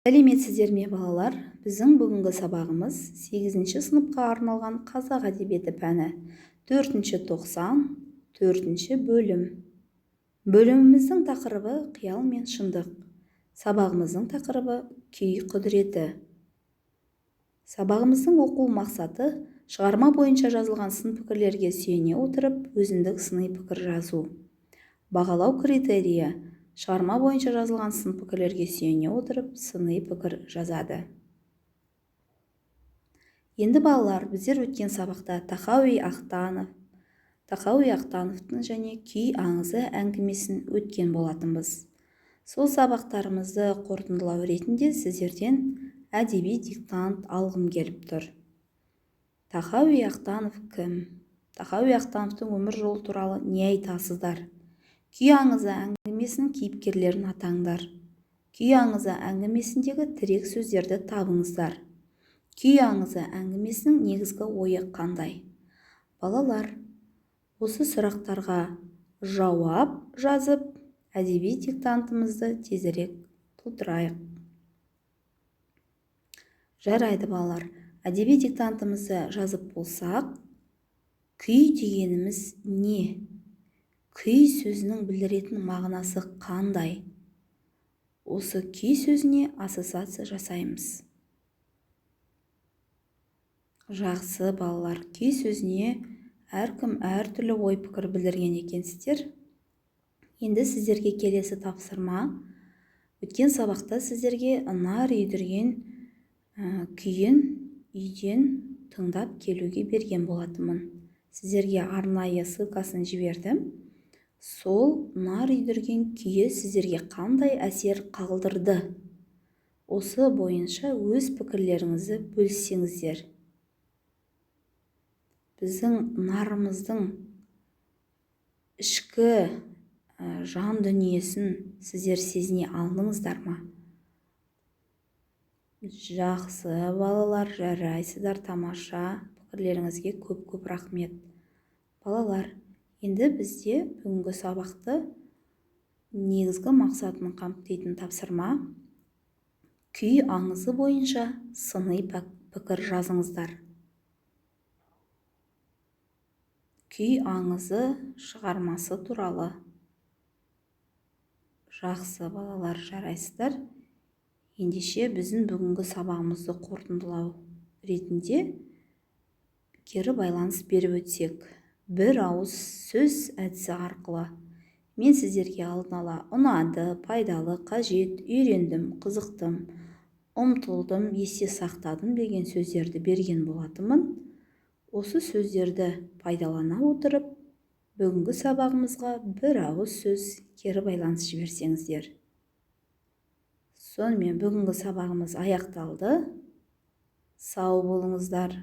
Сәлеметсіздер ме, балалар! Біздің бүгінгі сабағымыз 8 сыныпқа арналған қазақ әдебиеті пәні, 4 тоқсан, 4 бөлім. Бөліміміздің тақырыбы: қиял мен шындық. Сабағымыздың тақырыбы: күй құдіреті. Сабағымыздың оқу мақсаты: шығарма бойынша жазылған сын пікірлерге сүйене отырып, өзіндік сыни пікір жазу. Бағалау критерийі: шығарма бойынша жазылған сын пікірлерге сүйене отырып, сыни пікір жазады. Енді, балалар, біздер өткен сабақта Тахауи Ахтановтың және Күй аңызы әңгімесін өткен болатынбыз. Сол сабақтарымызды қорытындылау ретінде сіздерден әдеби диктант алғым келіп тұр. Тахауи Ахтанов кім? Тахауи Ахтановтың өмір жолы туралы не айтасыздар? Күй аңызы әңгімесінің кейіпкерлерін атаңдар. Күй аңызы әңгімесіндегі тірек сөздерді табыңыздар. Күй аңызы әңгімесінің негізгі ойы қандай? Балалар, осы сұрақтарға жауап жазып, әдеби диктантымызды тезірек толтырайық. Жарайды, балалар, әдеби диктантымызды жазып болсақ, күй дегеніміз не? Күй сөзінің білдіретін мағынасы қандай? Осы күй сөзіне ассоциация жасаймыз. Жақсы, балалар, күй сөзіне әркім әртүрлі ой-пікір білдірген екенсіздер. Енді сіздерге келесі тапсырма. Өткен сабақта сіздерге «Нар үйдірген» күйін үйден тыңдап келуге берген болатынмын. Сіздерге арнайы ссылкасын жібердім. Сол «Нар үйдірген» күйі сіздерге қандай әсер қалдырды? Осы бойынша өз пікірлеріңізді бөліссеңіздер. Біздің нарымыздың ішкі жан дүниесін сіздер сезіне алдыңыздар ма? Жақсы, балалар, жарайсыздар, тамаша! Пікірлеріңізге көп-көп рахмет. Балалар, енді бізде бүгінгі сабақты негізгі мақсатын қамтитын тапсырма: күй аңызы бойынша сыни пікір жазыңыздар. Күй аңызы шығармасы туралы. Жақсы, балалар, жарайсыздар! Ендеше, біздің бүгінгі сабағымызды қорытындылау ретінде кері байланыс беріп өтсек бір ауыз сөз әдісі арқылы. Мен сіздерге алдын ала ұнады, пайдалы, қажет, үйрендім, қызықтым, ұмтылдым, есте сақтадым деген сөздерді берген болатынмын. Осы сөздерді пайдалана отырып, бүгінгі сабағымызға бір ауыз сөз кері байланыс жіберсеңіздер. Сонымен, бүгінгі сабағымыз аяқталды. Сау болыңыздар!